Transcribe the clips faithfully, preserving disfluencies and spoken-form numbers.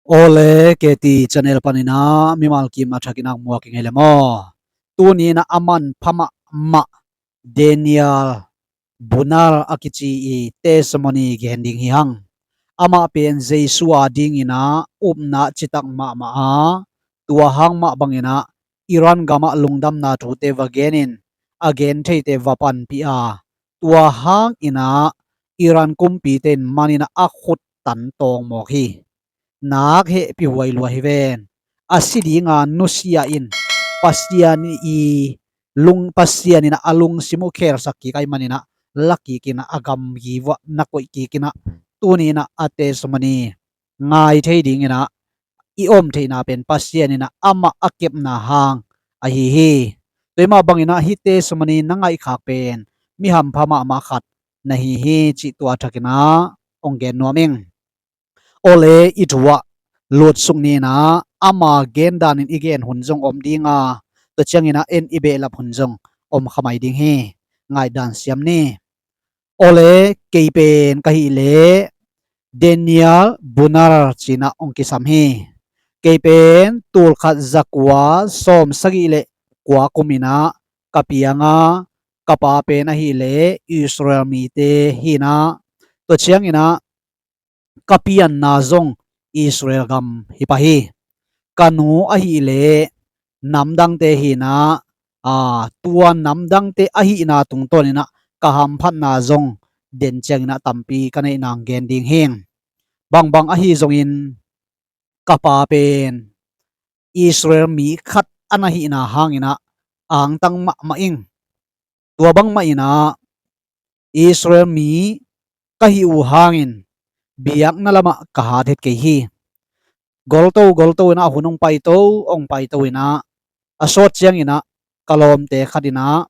Awle, K T channel panin ah mimal kim a thakin ah muak i ngei le maw? Tuni in ah a manpha mahmah Daniel Bunal a kici i testimony gen ding hi hang. Amah pen Jesu a dingin ah upna citak mahmah a, tua hang mah bangin ah Iran gamah lungdamna thute va genin a gen theite va panpih a, tua hangin ah Iran kumpite in manin ah a khut tan tawng mawk hi. Nak hehpih huai lua hi ven. A si dinga nusia in Pasian i lung, Pasian in ah a lungsim uh khelsak kik ahih manin ah la kik in ah a gamgi vuah na koih kik in ah tuni in ah a testimony ngai thei dingin ah i om theihna pen Pasian in ah amah a kepna hang ahi hi. Tua mah bangin ah hih testimony na ngaihkhak pen mi hampha mahmah khat na hi hi cih tua thakin ah hong gen nuam ing. Awle, i thu ah lutsuk ni in ah ama gen danin i gen hun zong om ding a, tua ciangin ah en i behlap hun zong om kha mai ding hi. Ngaihdan siam ni. Awle, kei pen ka hih leh Daniel Bunal ci in ah hong kisam hi. Kei pen tulkhat zakua sawm sagih le kua kum in ah ka piang a, ka pa pen ahih leh Israel mite hi in ah, tua ciangin ah ka pianna zong Israel gam hi pah hi. Ka nu ahih leh namdangte hi in ah, aa, tua namdangte ahihna tungtawn in ah ka hamphatna zong den ciangin ah tampi ka neih nang gen ding hi. Bangbang ahi zongin ka pa pen Israel mi khat a na hihna hangin ah angtang mahmah ing. Tua bangmah in ah Israel mi ka hih uh hangin biakna lamah ka hat het kei hi. Golto golto in ah hun hong paito, hong paito in ah a sawt ciangin ah ka lawmte khat in ah,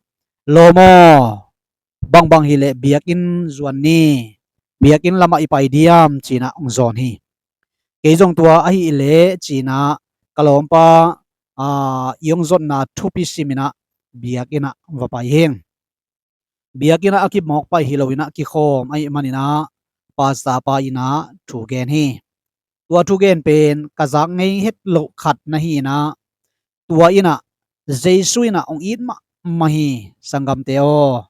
"Lawm aw, bangbang hileh biakinn zuan ni, biakinn lamah i pai diam?" ci in ah hong zawn hi. Kei zong tua ahih leh ci in ah ka lawmpa, aa, i hong zotna thupi sim in ah biakinn ah va pai hi. Biakinn ah a kimawk pai hi lo in ah kikhawm ahih manin ah pastor pa in ah thu gen hi. Tua thugen pen ka zak ngei het loh khat na hi in ah, tua in ah Jesu in ah hong it mahmah hi. Sanggamte aw,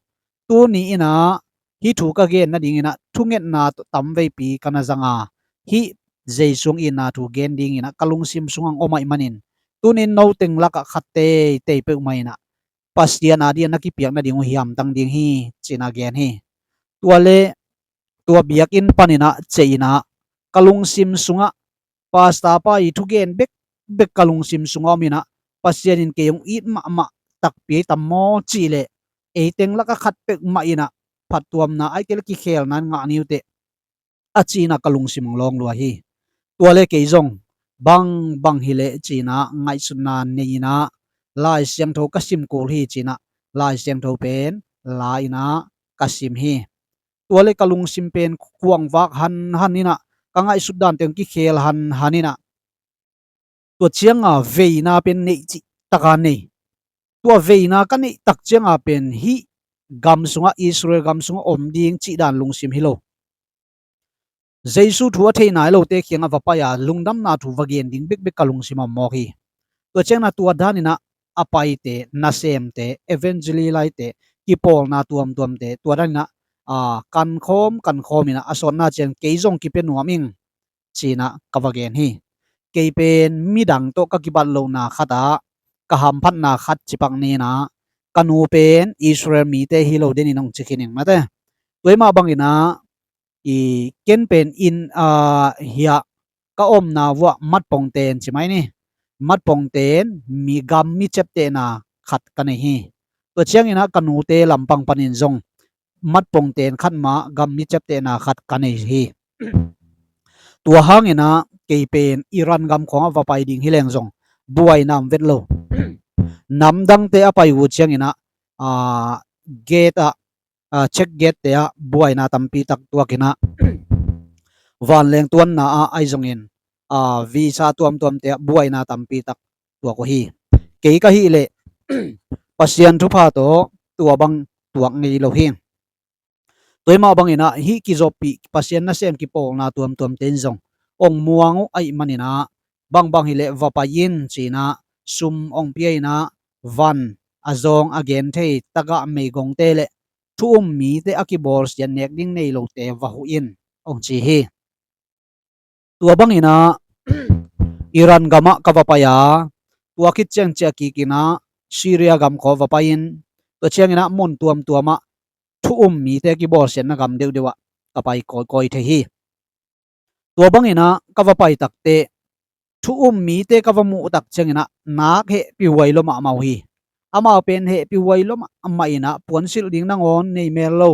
tuni in ah hih thu ka gen nadingin ah thungetna tawh tamveipi ka na zang a, hih Jesu hong itna thu gen dingin ah ka lungsim sungah hong om ahih manin, tuni in noteng lakah khat teitei peuhmah in ah Pasian a dingin na kipiak nading uh hiamtang ding hi ci in ah gen hi. Tua le tua biakinn panin ah ciah in ah ka lungsim sungah pastor pa i thugen bekbek ka lungsim sungah om in ah, Pasian in kei hong it mahmah takpi ei tam maw cih leh, ei teng lakah khat peuhmah in ah phattuamna ahih kei leh kikhelna in ngah ni uh teh, a ci in ah ka lungsim hong lawng lua hi. Tua le kei zong bangbang hileh ci in ah ngaihsutna nei in ah Lai Siangtho ka sim kul hi ci in ah Lai Siangtho pen la in ah ka sim hi. Tua le ka lungsim pen kuangvak hanhan in ah, ka ngaihsut dante hong kikhel hanhan in ah, tua cianga veina pen neih cih taka nei. Tua veina ka neih tak cianga pen hih gam sungah, Israel gam sungah om ding cih dan lungsim hi lo. Jesu thu a thei nai lote kiangah va pai a, lungdamna thu va gen ding bekbek ka lungsim a om mawk hi. Tua ciangin ah tua danin ah a paite, nasemte, evangelist laite, kipawlna tuamtuamte, tua danin ah, aa, kankhawm kankhawm in ah a sawtna ciang kei zong kipia nuam ing ci in ah ka va gen hi. Kei pen midang tawh ka kibat lohna khat ah ka hamphatna khat cipak ni in ah, ka nu pen Israel mite hi lo den in hong ci khin ing mate. Tua mah bangin ah i ken pen in, aa, hiah ka omna vuah Matpongten ci mai ni. Matpongten mi gam mi ciaptehna khat ka nei hi. Tua ciangin ah ka nute lampang panin zong Matpongten khat mah gam mi ciaptehna khat ka nei hi. Tua hangin ah kei pen Iran gam khawngah va pai ding hi leng zong buaina om vet lo. Namdangte a pai uh ciangin ah, aa, gate ah, aa, check gate te ah buaina tampi tak tuak in ah, vanleng tuanna ah ahi zongin, aa, visa tuamtuamte ah buaina tampi tak tuak uh hi. Kei ka hih leh Pasian thupha tawh tua bang tuak ngei lo hi. Tua mah bangin ah hih kizoppih Pasian nasem kipawlna tuamtuamte in zong ong muang uh ahih maninah, bangbang hileh va pai in cinah, sum ong pia inah, van a zawng a gen thei tagah meigongte le thu um mite a kibawlsiat nek ding nei lote va huh in, ong ci hi. Tua banginah Iran gamah ka va pai a, tua khit ciang ciah kikinah Syria gam khawng va pai in, tua cianginah mun tuamtuamah thu um mite kibawlsiatna gam deuhdeuh ah ka pai kawikawi thei hi. Tua banginah ka va pai takteh thu um mite ka va muh tak cianginah nak hehpihhuai lua mahmah uh hi. Amau pen hehpihhuai lua mahmah inah puansilh ding nangawn nei mel lo.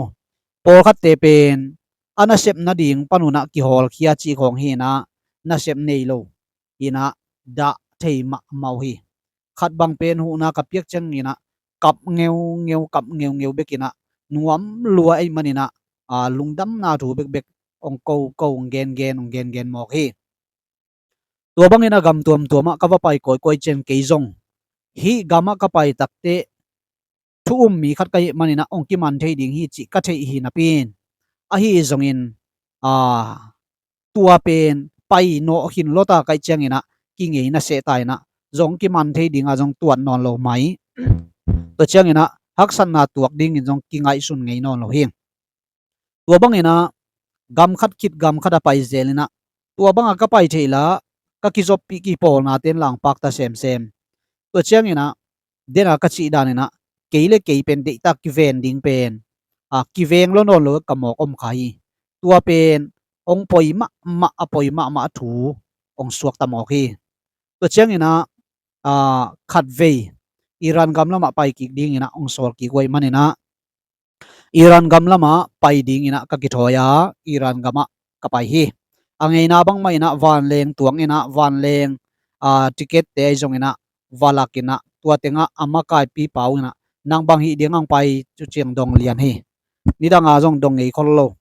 Pawlkhatte pen a nasep nading panunah kihawlkhia cih khawng hinah nasep nei lo inah dah thei mahmah uh hi. Khat bang pen huhna ka piak cianginah kap ngeungeu, kap ngeungeu bekinah nuam lua ahih maninah, a, lungdamna thu bekbek ong ko ko, ong gengen, ong gengen mawk hi. Tua banginah gam tuamtuamah ka va pai kawikawi ciang kei zong hih gamah ka pai takteh thu um mi khat ka hih maninah ong kiman thei ding hi cih ka theih hi napi-in, ahi zongin, a, tua pen pai nawh khin lawta ka hih cianginah kingei na sehta inah zong kiman thei dingah zong tuat nawn lo mai. Tua cianginah haksatna tuak dingin zong kingaihsun ngei nawn lo hi. Tua banginah gam khat khit gam khat a pai zel inah, tua bangah ka pai theih lah ka kizoppih kipawlnate'n langpakta semsem. Tua cianginah dena ka cih daninah kei le kei pen deihtak kiven ding pen, a, kiveng lo nawn lo ka mawk om kha hi. Tua pen ong poi mahmah, a poi mahmah thu ong suakta mawk hi. Tua cianginah, a, khatvei Iran gam lamah pai kik dinginah ong sawl kik uh ahih maninah Iran gam lamah pai dinginah ka kithawi a, Iran gamah ka pai hi. A ngeina bangmah inah vanleng tuang inah vanleng, a, ticket te ahi zonginah va lak inah tua tengah a makaipipa uh inah nang bang hih ding ang pai, tu ciang dong lian hi. Nidanga zong dong ngei khol lo.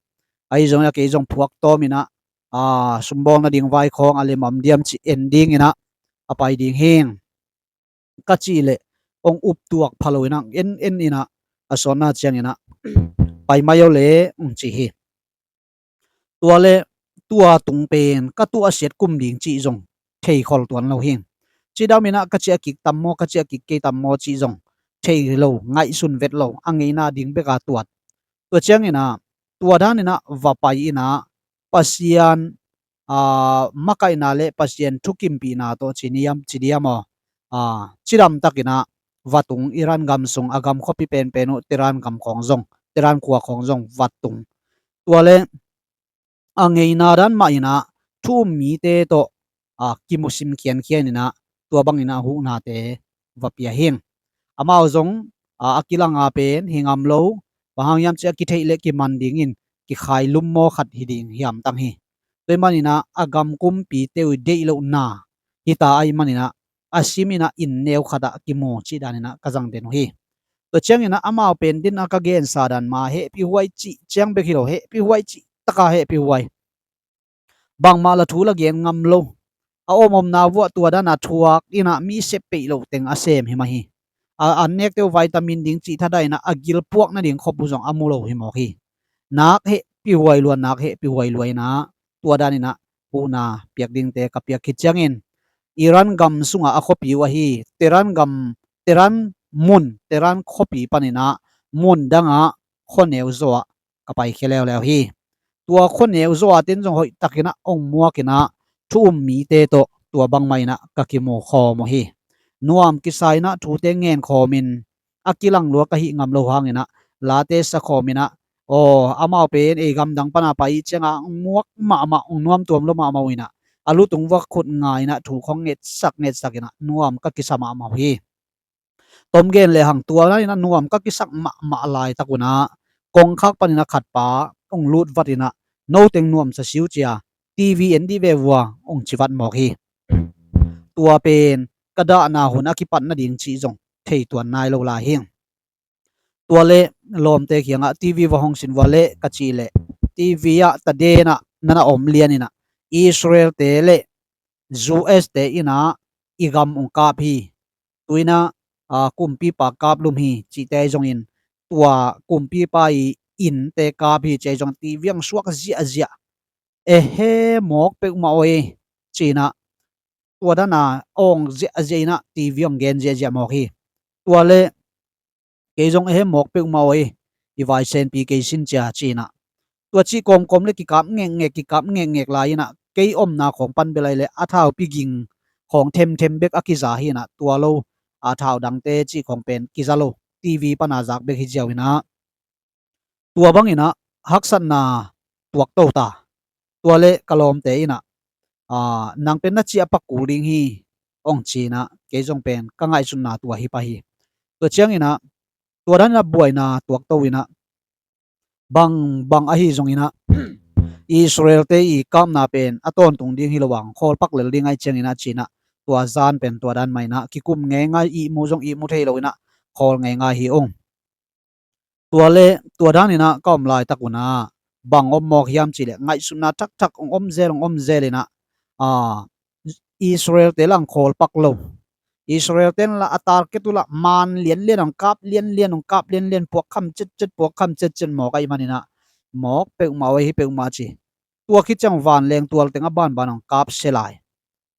Ahi zongin a kei zong phuak tawm inah, a, sumbawl nading vai khawng a lem om diam ci en dinginah a pai ding hing ka cih leh ong uptuak pha lo inah en en inah a sawtna cianginah pai mai aw le ong ci hi. Tua le tua tung pen ka tuahsiat kum ding cih zong thei khol tuan lo hi. Cidam inah ka ciah kik tam maw, ka ciah kik kei tam maw cih zong thei lo, ngaihsun vet lo, a ngeina ding beka tuat. Tua cianginah tua daninah va pai inah Pasian, a, makaihna le Pasian thukimpihna tawh ci niam, ci diam aw, a, cidamtakinah va tung, Iran gam sung a gam khuapi penpen uh Tehran gam khawng zong, Tehran khua khawng zong va tung. Tua le a ngeina dan mah inah thu um mite tawh, a, kimusim khiankhian inah tua banginah huhnate va pia hing. Amau zong, a, a kilanga pen hi ngam lo, bang hang hiam cih a kitheih le kiman dingin kikhai lum maw khat hi ding hiamtang hi. Tua ahih maninah a gam kumpite uh deih lohna hita ahih maninah a siminah inn neu khatah kimu cih daninah ka zang den uh hi. Tua cianginah amau pen dinah ka gensa dan mah hehpihhuai cih ciang bek hi lo, hehpihhuai cih taka hehpihhuai. Bangmah la thu la gen ngam lo. A om omna vuah tua dana thuak inah mi sep peih loh teng a sem hi mah hi. A, an nekte uh vitamin ding cih thadah inah a gilpuak nading khop uh zong a mu lo hi mawk hi. Nak hehpihhuai lua, nak hehpihhuai lua inah tua daninah huhna piak dingte ka piak khit ciangin Iran gam sungah a khuapi uh ahi Tehran gam, Tehran mun, Tehran khuapi paninah mun dangah khuaneu zawah ka paikhia leuleu hi. Tua khuaneu zaw a ten zong hoihtakinah ong muakinah thu um mite tawh tua bangmah inah ka kimu khawm uh hi. Nuam kisa inah thute ngen khawmin a kilang lua ka hih ngam lo hanginah late sa khawminah, aw, amau pen ei gamdang pana pai ciangah ong muak mahmah, ong nuamtuam lua mahmah uh inah a lutung va khut nga inah thu khawng ngetsak ngetsak inah nuam ka kisa mahmah uh hi. Tom gen lehang tua daninah nuam ka kisak mahmah laitak unah kongkhak paninah khatpa ong lut vat inah, "Noteng nuamsa siu cia, TV en dih ve vua," ong ci vat mawk hi. Tua pen ka dahna hun a kipat nading cih zong thei tuan nai lo lai hi. Tua le lawmte kiangah TV va hong sin vua leh ka cih leh TV ah tadenah nana om lian inah Israel te le US te inah i gam ong kap hi. Tuinah, a, kumpipa kap lum hi cihte ahi zongin tua kumpipa i innte kap hi cih ahi zongin TV ong suak ziahziah. ehe mawk peuhmah oi, ci-in ah tua dan a awng ziahziah in ah T V awng gen ziahziah mawk hi. Tua le kei zong ehe mawk peuhmah oi, i vai senpi kei sin cia, ci-in ah tua cih kawmkawm le kikap ngekngek, kikap ngekngek lai in ah kei omna khawng pan bel ai le a thaupi ging khawng themthem bek a kiza hi in ah, tua lo a thau dangte cih khawng pen kiza lo, T V pan a zak bek hi ziau in ah tua bangin ah haksatna tuakto ta. Tua le ka lawmte in ah, "Aa, nang pen na ciah pak kul ding hi," hong ci-in ah kei zong pen ka ngaihsutna tua hi pah hi. Tua ciangin ah tua dan in ah buaina tuakto in ah, bang bang ahi zongin ah Israel-te i kapna pen a tawntung ding hi lo a, khawl pak lel ding ahih ciangin ah, ci-in ah tua zan pen tua dan mah in ah kikum ngeingai, ihmu zong ihmu thei lo in ah khawl ngeingai hi ung. Tua le tua dan in ah ka om laitak un ah bang om mawk hiam cih leh, ngaihsutna thakthak hong om zel, hong om zel in ah, aa, Israel-te lah hong khawl pak lo. Israel-te in lah a target uh lah man lianlian, hong kap lianlian, hong kap lianlian, puak kham cetcet, puak kham cetcet mawk ahih manin ah mawk peuhmah oi, hi peuhmah ci. Tua khit ciang vanleng tual teng a banban hong kap sia lai.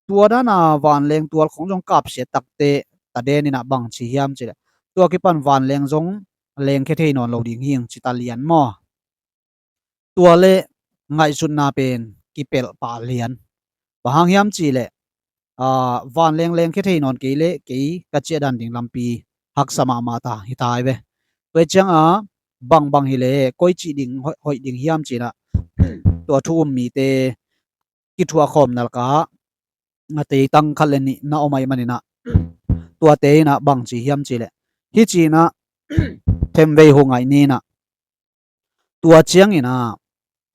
Tua dan a vanleng tual khawng zong kap sia takte, taden in ah bang ci hiam cih leh, tua kipan vanleng zong lengkhia thei nawn lo ding hi ing, ci ta lian maw. Tua le ngaihsutna pen kipelh pah lian. Bang hang hiam cih leh, aa, vanleng lengkhia thei nawn kei le kei ka ciah dan ding lampi haksa mahmah ta hi ta hi ve. Tua ciang a bang bang hi leh koi cih ding hoih, hoih ding hiam ci-in ah tua thu um mite kithuah khawm nalkah a teitang khat le nih na om ahih manin ah, tuate in ah bang ci hiam cih leh, "Hih ci-in ah khatvei hu ngaih ni in ah, tua ciangin ah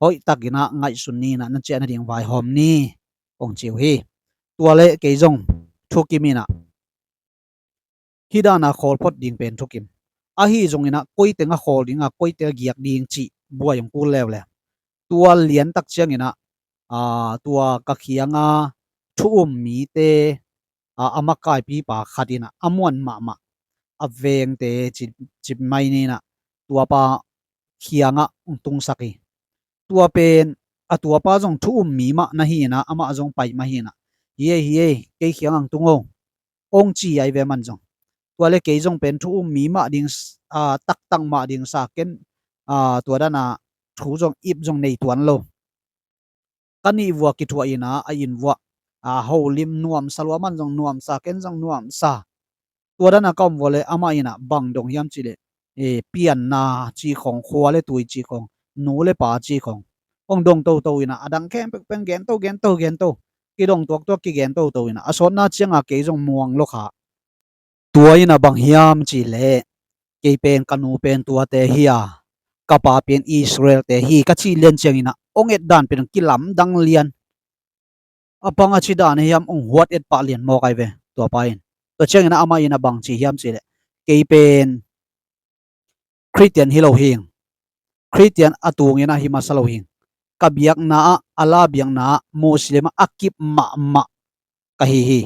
hoihtak in ah ngaihsun ni in ah, na ciah nading vaihawm ni," hong ci uh hi. Tua le kei zong thukim in ah, hih dan a khawl phot ding pen thukim. Ahi zongin ah koi teng a khawl ding a, koi teng a giak ding cih buai hong kul leuleu. Tua liantak ciangin ah, aa, tua ka kiang a thu um mite, aa, a makaipipa khat in ah, a muan mahmah, a vengte ci, ci mai ni in ah, tua pa kiang ah hong tungsak hi. Tua pen, a tua pa zong thu um mi mah na hi in ah, amah zong pai mah hi in ah, "Hi ei, hi ei, kei kiang ah hong tung o," hong ci ahi ve, aman zong. Tua le kei zong pen thu um mi mah ding, aa, taktak mah ding sa, ken, aa, tua dan a thu zong ip zong nei tuan lo. Ka nih vua kithuah in ah, a inn vua, aa, holim nuamsa lua, aman zong nuamsa, ken zong nuamsa. Tua dan a ka om vua le amah in ah bang dong hiam cih leh, e, pianna ci khawng, khua le tui ci khawng, nu le pa ci khawng hong dong toto in ah, a dang khempeuh pen gen to, gen to, gen to, kidong tuaktuak, kigen toto in ah, a sawtna ciang a kei zong muang lo kha. Tua in ah bang hiam cih leh, "Kei pen, ka nu pen tuate hi a, ka pa pen Israel-te hi," ka cih lian ciangin ah hong et dan pen kilamdang lian. A bang a ci dan hiam, hong huat et pah lian mawk ahi ve tua pa in. Tua ciangin ah amah in ah bang ci hiam cih leh, "Kei pen Khristian hi lo hi ing. Khristian a tungin ah hi masa lo hi ing. Ka biakna ah, a la biakna ah, Muslim ah a kip mahmah ka hi hi.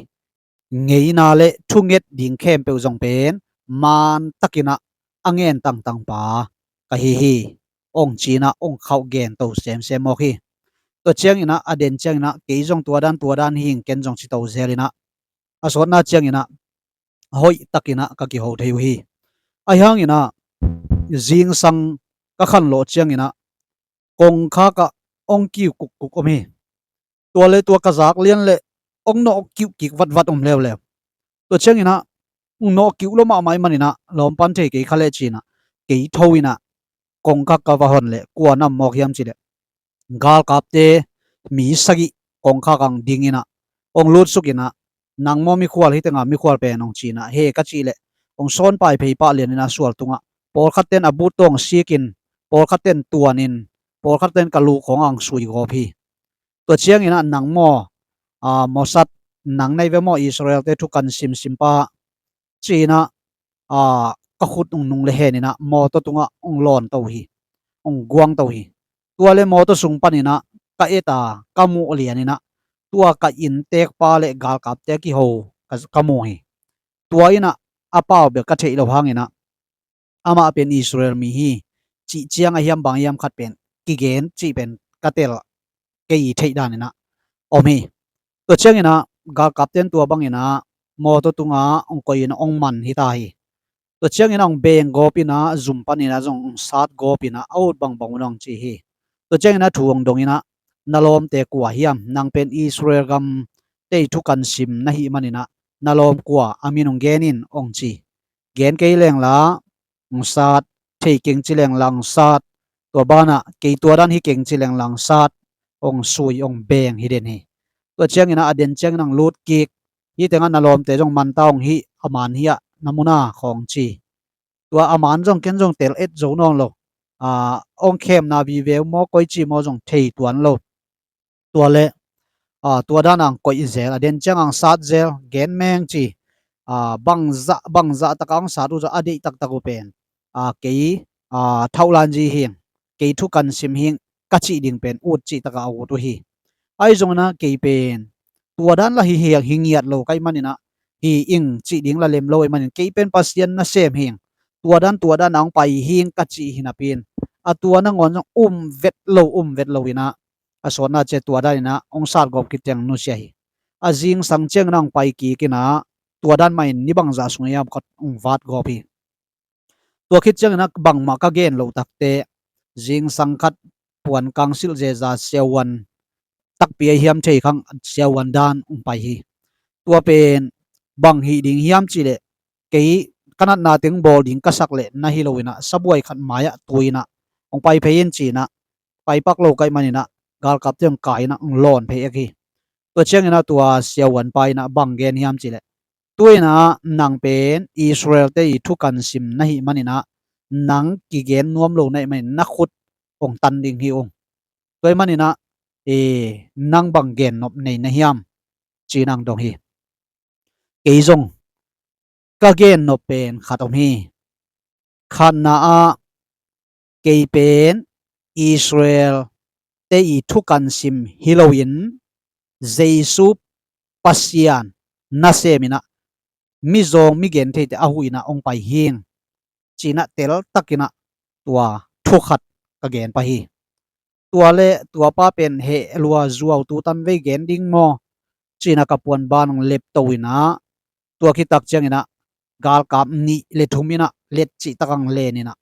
Ngeina le thunget ding khempeuh zong pen man takin ah a ngen tangtang pa ka hi hi," hong ci-in ah hong khauh gen to semsem mawk hi. Tua ciangin ah, a den ciangin ah, "Kei zong tua dan, tua dan hi ing, ken zong," ci to zel in ah, a sawtna ciangin ah hoih takin ah ka kiho thei uh hi. Ahi hangin ah zingsang ka khanlawh ciangin ah kongkhak ah hong kiu kukkuk om hi. Tua le tua ka zak lian le hong nawh kiuhkik vatvat om leuleu. Tua ciangin ah hong nawh kiu lo mahmah ahih manin ah, lawmpan thei kei kha leh ci-in ah kei tho in ah kongkhak ka va hon leh kua na om mawk hiam cih leh, galkapte mi sagih kongkhak ah ding in ah, hong lutsuk in ah, "Nang maw mikhual, hih teng a mikhual pen," hong ci in ah, "He," ka cih leh hong sawnpai phei pah lian in ah sual tungah, pawlkhat ten a but tawh hong sik in, pawlkhat ten tuan in, pawlkhat ten ka lu khawng ah hong sui gawp hi. Tua ciangin ah, "Nang maw, aa, Mossad, nang na hi ve maw, Israel-te thu kan simsim pa?" ci-in ah, aa, ka khut hong nung le hen in ah mawtaw tungah hong lawn to hi, hong guang to hi. Tua le mawtaw sung panin ah ka et a, ka muh lian in ah tua ka innteekpa le galkapte a kiho ka, ka mu hi. Tua in ah a pau bel ka theih loh hangin ah, amah pen Israel mi hi cih ciang a hiam bang hiam khat pen kigen cih pen ka tel, kei i theih daninah om hi. Tua cianginah galkapten tua banginah mawtaw tungah hong koih in hong man hita hi. Tua cianginah hong beng gawp inah zum paninah zong hong sat gawp inah a ut bangbang un hong ci hi. Tua cianginah thu hong dong inah, na lawmte kua hiam? Nang pen Israel gamte i thukan sim na hih maninah na lawm kua a min hong gen in hong ci. Gen kei lengla hong sat, thei keng ci lengla hong sat, tua banah kei tua dan hi keng ci lengla hong sat, hong sui hong beng hi den hi. Tua cianginah a den cianginah hong lut kik, hih tengah na lawmte zong manta hong hih, a man hiah na muna khawng ci. Tua a man zong ken zong tel et zo nawn lo. Hong khemna vive uh maw, koici maw zong thei tuan lo. Tua le tua danang koih zel, a den ciangang sat zel, gen meng ci. Bangzah bangzah takah hong sat uh zong a deih taktak uh pen kei thauhlanzi hing, kei thukan sim hing ka cih ding pen ut cih takah a ut uh hi. Ahi zonginah kei pen tua dan la hi hiang hi ngiat lo ka hih maninah, hi ing cih ding la lem lo ahih manin kei pen Pasian nasem hing, tua dan tua dan a hong pai hing ka cih hi napi-in, a tua nangawn zong um vet lo um vet lo inah, a sawtna ciah tua daninah hong sat gawp khit ciang nusia hi. A zingsang cianginah hong pai kik inah tua dan mahin ni bangzah sung hiam khat hong vat gawp hi. Tua khit cianginah bangmah ka gen loh takteh, zingsang khat puan kangsilh zeza siavuan takpi a hiam thei khang siavuan dan hong pai hi. Tua pen bang hih ding hiam cihleh, kei ka natna teng bawl ding ka sak leh na hi loinah sabuai khat mai-ah tu inah hong pai phei in ci-inah, pai pak lo ka hih maninah galkapte hong kai inah hong lawn phei ek hi. Tua cianginah tua siavuanpa inah bang gen hiam cihleh, tu inah nang pen Israelte i thukan sim na hih maninah, nang kigen nuam lo na hih manin na khut hong tan ding hi ung. Tua hih maninah nang bang gennop nei na hiam, ci-inah hong dong hi. Kei zong ka gennop pen khat om hi. Khatna ah, kei pen Israelte i thukan sim hi loin Jesu Pasian nasem inah mizawng migentheite a huh inah hong pai hing, ci-inah teltakinah tua thu khat ka gen pah hi. Tua le tuapa pen heh lua zuau tu tan vei gen ding maw, ci-inah ka puanban hong lepto inah, tua khit tak cianginah galkap nih le thum inah let cih takang len inah,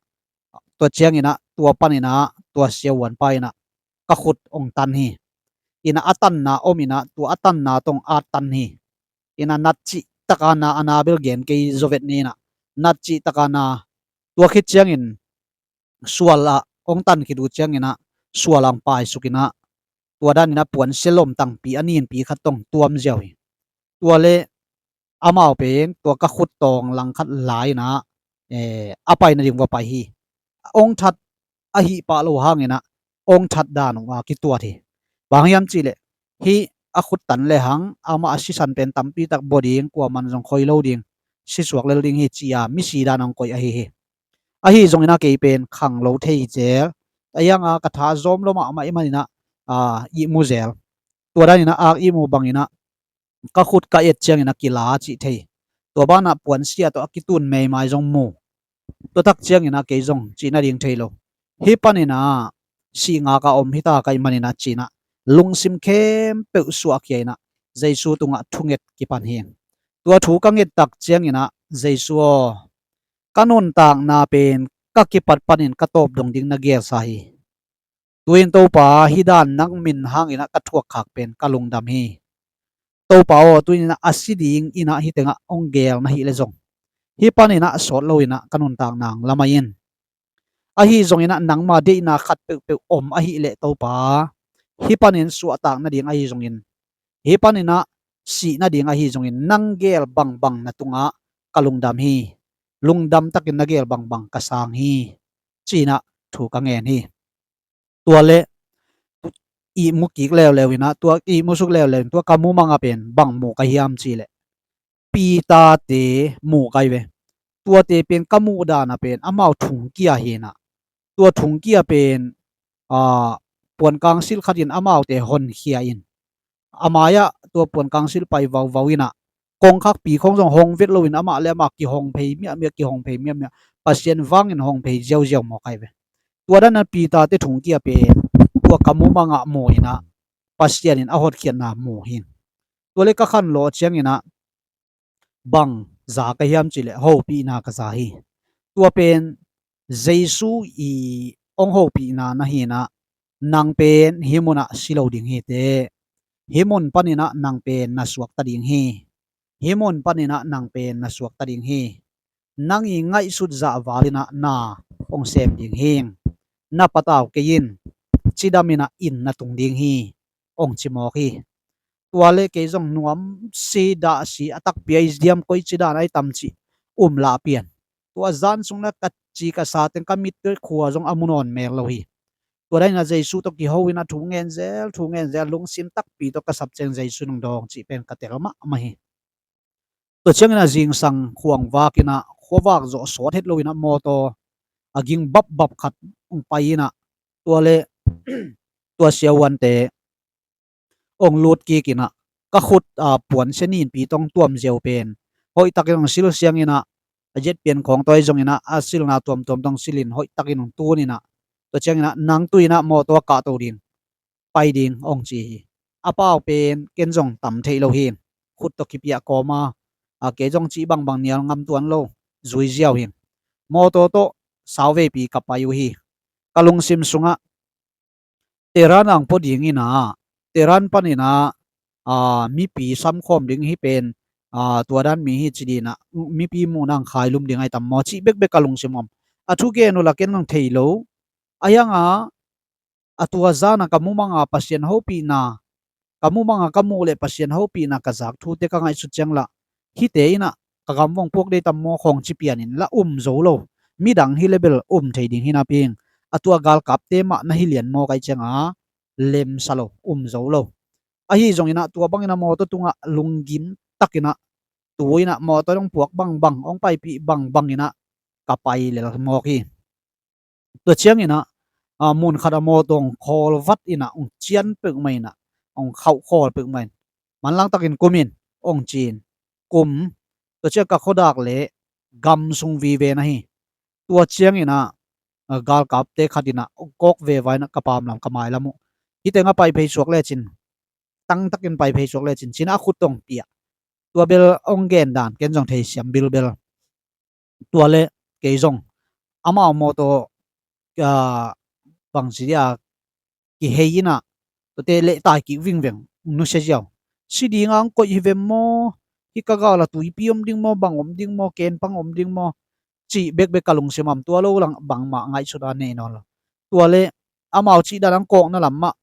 tua cianginah tua paninah tua siavuanpa inah ka khut hong tan hi. Inah a tanna om inah tua a tanna tawh hong at tan hi. Inah nat cih taka na, a na bel gen kei zaw vet ni inah, nat cih taka na, tua khit ciangin sual ah hong tan khit uh cianginah sual ah hong paisuk inah, tua daninah puansia lom tangpi a ninpi khat tawh hong tuam ziau hi. Tua le amau pen tua ka khut tawng langkhat la inah a pai nading va pai hi. Hong that ahih pah lo hanginah hong that dan uh a kituat hi. Bang hiam cihleh, hih a khut tan le hang amah a sisan pen tampi tak bua ding, kuaman zong khoi lo ding, sisuak lel ding hi ci-a misi dan hong koih ahi hi. Ahi zonginah kei pen khang lo thei zel, a hianga ka tha zawm lo mahmah ahih maninah ihmu zel. Tua daninah ak ihmu banginah ka khut ka et ciangin a kila cih thei. Tua banah puansia tawh a kitun meimai zong mu. Tua tak ciangin a kei zong cih nading thei lo. Hih panin a sih ngak a om hita ka hih manin a ci-in a lungsim khempeuh suahkhia in a Jesu tungah thunget kipan hi. Tua thu ka nget tak ciangin a, Jesu aw, ka nuntakna pen ka kipat panin ka tawp dong ding na gelsa hi. Tu-in Topa, hih dan nang min hangin a ka thuakkhak pen ka lungdam hi. Topa aw, tu-in a si dingin a hih tengah hong gel na hih leh zong, hih panin a sawt loin a ka nuntakna hong lamai in. Ahi zongin a nangma deihna khat peuhpeuh om ahih leh Topa, hih panin suahtak nading ahi zongin, hih panin a sih nading ahi zongin nang gel bangbang na tungah ka lungdam hi. Lungdam takin na gel bangbang ka sang hi, ci-in a thu ka ngen hi. Tua leh ihmu kik leuleu in a, tua ihmu suk leuleu in, tua ka mumang a pen bang mu ka hiam cih leh, Peter-te mu ka hi ve. Tuate pen ka muh dan a pen amau thungkia hi in a, tua thungkia pen, aa, puankang silh khat in amaute honkhia in, a mai-ah tua puankang silh pai vauvau in a, kongkhakpi khawng zong hong vet loin amah le amah kihong phei miahmiah, kihong phei miahmiah, Pasian vangin hong phei ziauziau mawk ahi ve. Tua dan a Peter-te thungkia pen tua ka mumang ah mu in a, Pasian in a hotkhiatna mu hi. Tua le ka khanlawh ciangin ah bang za ka hiam cih leh hopihna ka za hi. Tua pen Jesu i hong hopihna na hi in ah, nang pen hih munah si lo ding hi teh, hih mun panin ah nang pen na suakta ding hi. Hih mun panin ah nang pen na suakta ding hi. Nang i ngaihsut zah val in ah na hong sem ding hi. Na patau kei in, cidam in ah inn na tung ding hi, hong ci mawk hi. Tua le kei zong nuam si dah si, a takpi a i diam, koici dan a i tam cih um lah pian. Tua zan sung na ka ci ka sa teng ka mit khua zong a mu nawn mel lo hi. Tua dan in ah Jesu tawh kiho in ah thu ngen zel, thu ngen zel, lungsim takpi tawh ka sap ciang Jesu nong dawng cih pen ka tel mahmah hi. Tua ciangin ah zingsang khuang vak in ah, khuavak zawh sawt het lo in ah mawtaw a ging bapbap khat hong pai in ah, tua le tua siavuante hong lut kik in ah, ka khut a puansia ninpi tawh hong tuam ziau pen hoih takin hong sil siang in ah, a jet pian khawng tawh ahi zongin ah a silna tuamtuam tawh hong sil in hoih takin hong tun in ah, tua ciangin ah nang tu in ah mawtaw a kahto ding, pai ding, hong ci hi. A pau pen ken zong tam thei lo hi. Khut tawh kipiah kawm a, a, kei zong cih bangbang nial ngam tuan lo, zui ziau hi. Mawtaw tawh sau veipi ka pai uh hi. Ka lungsim sungah Tehran ang pua ding in ah, Tehran panin ah, a, mipi samkhawm ding hi pen, a, tua dan mi hi ci ding in ah, mipi muhna ang khailum ding ahi tam maw cih bekbek ka lungsim om. A thu gen uh la ken zong thei lo. A hiang a, a tua zan a ka mumang a Pasian hopihna, ka mumang a ka muh leh Pasian hopihna ka zak thute ka ngaihsut ciang lah, hihte in ah ka gam vong puak dei tam maw khawng ci pian in lah um zo lo. Midang hi le bel um thei ding hi napi ing. A tua galkapte mah na hi lian maw ka hih ciang a, lemsa lo, um zo lo. Ahi zongin ah tua bangin ah mawtaw tungah lunggim takin ah tu in ah mawtaw hong puak bangbang, hong paipih bangbang in ah ka pai lel mawk hi. Tua ciangin ah, a, mun khat a mawtaw hong khawl vat in ah, hong cian peuhmah in ah, hong khauh khawl peuhmah in, manlang takin kum in, hong ci in, kum. Tua ciang ka khuadak le gam sung vive na hi. Tua ciangin ah, a, galkapte khat in ah hong kawk veva in ah ka pamlam ka mailam uh. Hih teng a pai phei suak lecin, tangtakin pai phei suak lecin, ci in ah a khut tawh hong piah. Tua bel hong gen dan ken zong thei siam bilbel. Tua le kei zong amau mawtaw, a, bangci dia kihei in ah, tuate lehtai kik vingveng, nusia ziau. Si ding a hong koih hi vem maw? Hih ka gal ah tuipi om ding maw, bang om ding maw, kenpang om ding maw, cih bekbek ka lungsim om. Tua lo lang bangmah ngaihsut a nei nawn lo. Tua le amau cih dan a hong kawkna lam mah,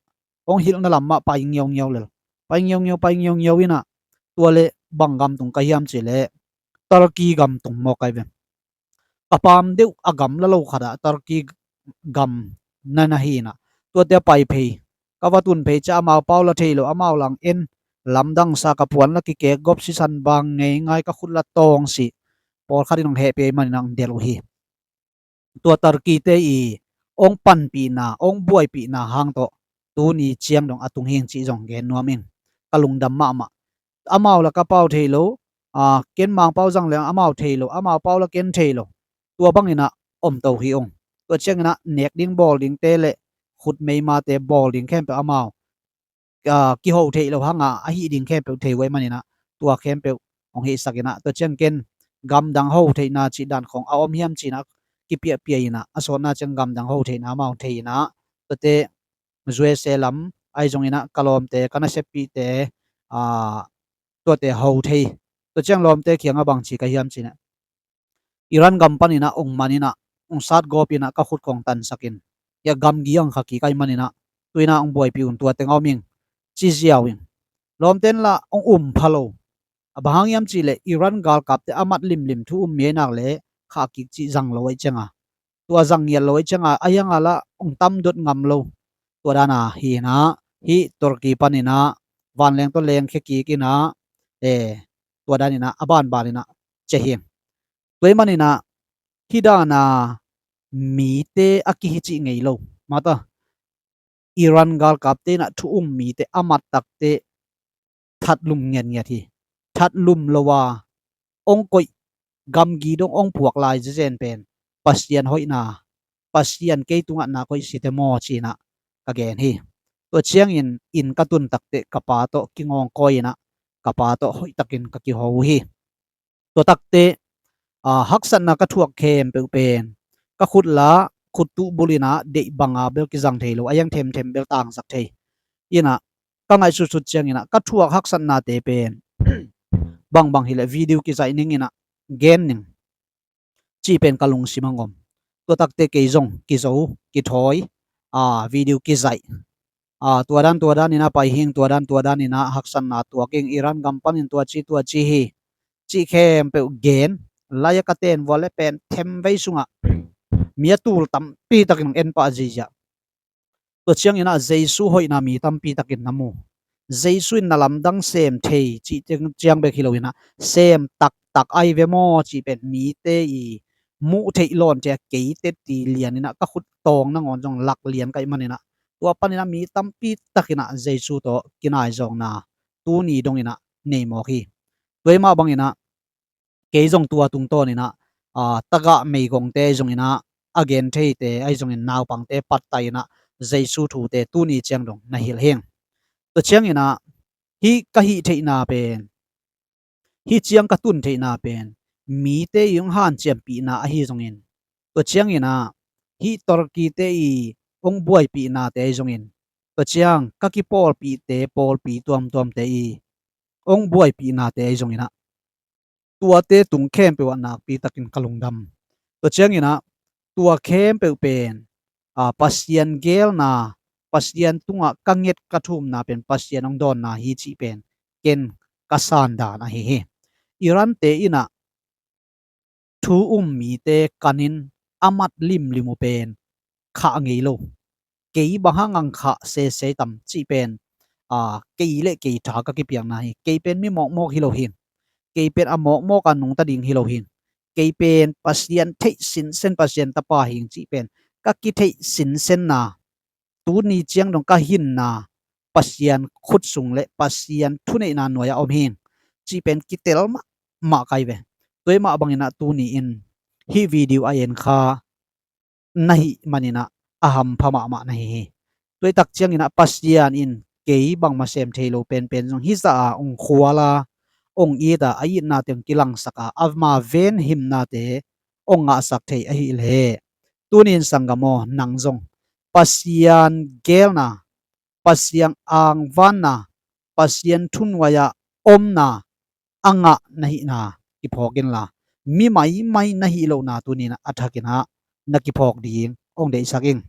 hong hilhna lam mah pai ngiaungiau lel. Pai ngiaungiau, pai ngiaungiau in ah, tua le bang gam tung ka hiam cih leh Turkey gam tung mawk ka hi ve. Ka pam deuh a gam la lo khat ah Turkey gam na na hi in ah, tuate a pai phei. Ka va tun phei ciang amau pau la thei lo, amau la hong en, lamdang sa, ka puan la kikek gop, sisan bang ngei ngai, ka khut la tawng si. Pawlkhat in hong hehpih ahih manin ah hong delh uh hi. Tua Turkey-te i hong panpihna, hong buaipihna hang tawh tuni ciang dong a tung hi ing cih zong gen nuam ing. Ka lungdam mahmah. Amau la ka pau thei lo, a, ken Mangpau zang leng amau thei lo, amau pau la ken thei lo. Tua bangin ah omto hi ung. Tua ciangin ah nek ding bawl dingte le khut meimate bawl ding khempeuh amau, a, kiho theih loh hang a, a hih ding khempeuh thei uh ahih manin ah, tua khempeuh hong hihsak in ah, tua ciang ken gamdang ho theihna cih dan khawng a om hiam ci in ah kipiahpiah in ah, a sawtna ciang gamdang ho theihna amau thei in ah, tuate U S A lam ahi zongin ah ka lawmte, ka naseppihte, a, tuate ho thei. Tua ciang lawmte kiangah bangci ka hiam ci in ah, Iran gam panin ah ong man in ah, ong sat gawp in ah, ka khut kong tansak in, hiah gamgi ang kha kik ahih manin ah, tu in ah ong buaipih un, tua teng a om ing, ci ziau ing. Lawmte in lah ong um pha lo. A bang hang hiam cih leh Iran galkapte a mat limlim thu um mi ahih nak leh khah kik cih zang lo ahih ciang a, tua zang ngiat lo ahih ciang a, a hiang a lah ong tam dot ngam lo. Tua dan a hi in ah, hih Turkey panin ah vanleng tawh lengkhia kik in ah, eh, tua dan in ah a banban in ah cia hi ing. Tua ahih manin ah, hih dan a mite a kihi cih ngei lo. Mata, Iran galkapte in ah thu um mite a mat takte thatlum ngiatngiat hi. Thatlum lo a ong koih, gamgi dong ong puak lai zezen pen Pasian hoihna, Pasian kei tungah nak hoih si te maw ci in ah ka gen hi. Tua ciangin inn ka tun takteh ka pa tawh kingawngkawi in ah ka pa tawh hoihtakin ka kiho uh hi. Tua takteh, aa, haksatna ka thuak khempeuh pen ka khut la, khut tuh bul in ah deih banga bel kizang thei lo, a hiang themthem bel tangsak thei in ah ka ngaihsutsut ciangin ah ka thuak haksatnate pen bangbang hileh video kizaih ning in ah gen ning cih pen ka lungsim ah hong om. Tua takteh kei zong kizo, kithawi, aa, video kizaih, aa, tua dan tua dan in ah pai hing, tua dan tua dan in ah haksatna tuak ing, Iran gam panin tua ci tua ci hi, cih khempeuh gen. Lai-ah ka ten vua leh pen themvei sungah mi a tul tampi takin hong en pah ziahziah. Tua ciangin ah Jesu hoihna mi tampi takin na mu. Jesu in na lamdang sem thei cih ciang bek hi lo in ah sem taktak ahi ve maw cih pen mite i muh theih lawnte a kei teti lian in ah ka khut tawng nangawn zong lak lian ka hih manin ah tua panin ah mi tampi takin ah Jesu tawh kinaizawngna tuni dongin ah nei mawk hi. Tua hi mah bangin ah kei zong tua tungtawn in ah, aa, tagah meigongte ahi zongin ah, a gen theite ahi zongin naupangte pattai in ah Jesu thute tuni ciang dong na hilh hing. Tua ciangin ah hih ka hih theihna pen, hih ciang ka tun theihna pen mite i hong hanciampihna ahi zongin, tua ciangin ah hih Turkey-te i hong buaipihnate ahi zongin, tua ciang ka kipawlpihte, pawlpi tuamtuamte i hong buaipihnate ahi zongin ah tuate tung khempeuh ah nakpi takin ka lungdam. Tua ciangin ah tua khempeuh pen, aa, Pasian geelna, Pasian tungah ka nget ka thumna pen Pasian hong dawnna hi cih pen ken ka sandan ahi hi. Iran-te in ah thu um mite kanin a mat limlim uh pen khah ngei lo. Kei bang hang ang khah sese tam cih pen, aa, kei le kei tha ka kipiakna hi. Kei pen mi mawkmawk hi lo hi. Kei pen a mawkmawk a nungta ding hi lo hi. Kei pen Pasian theih sinsen, Pasian tapa hi cih pen ka kitheih sinsenna, tuni ciang dong ka hinna Pasian khut sung le Pasian thuneihna nuai-ah om hi cih pen kitel mahmah ka hi ve. Tua hi mah bangin ah tuni in hih video a en kha na hih manin ah a hampha mahmah na hi hi. Tua hi tak ciangin ah Pasian in kei bangmah sem thei lo penpen zong hih zah a hong khual a, hong it a, a itnate hong kilangsak a, ama venhimnate hong ngahsak thei ahih leh, tuni in sanggam aw, nang zong Pasian geelna, Pasian angvanna, Pasian thunuai-ah omna a ngah na hihna kiphawk inla, mi maimai na hih lohna tuni in ah a thakin ah na kiphawk ding hong deihsak ing.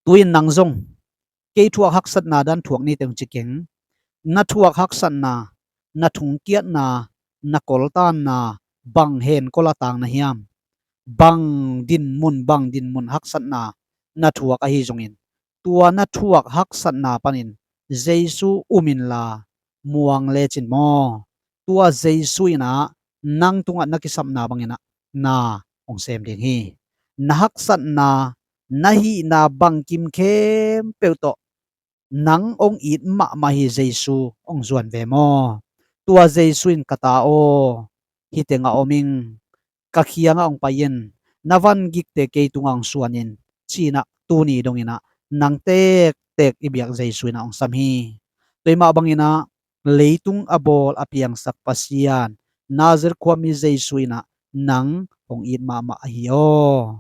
Tu-in nang zong kei thuak haksatna dan thuak ni teng ci keng. Na thuak haksatna, na thungkiatna, na koltanna bang hen kol a tang na hiam? Bang dinmun, bang dinmun haksatna na thuak ahi zongin, tua na thuak haksatna panin Jesu um inla muang lecin maw, tua Jesu in ah nang tungah na kisapna bangin ah na hong sem ding hi. Na haksatna, na hihna bangkim khempeuh tawh nang hong it mahmah hi Jesu hong zuan ve maw? Tua Jesu in, "Ka ta aw, hih tengah om ing, ka kiangah hong pai in, na van gikte kei tungah hong suan in," ci-in ah tuni dongin ah nang tektek i biak Jesu in ah hong sam hi. Tua hi mah bangin ah leitung a bawl a piangsak Pasian, Nazareth khuami Jesu in ah nang hong it mahmah ahi aw.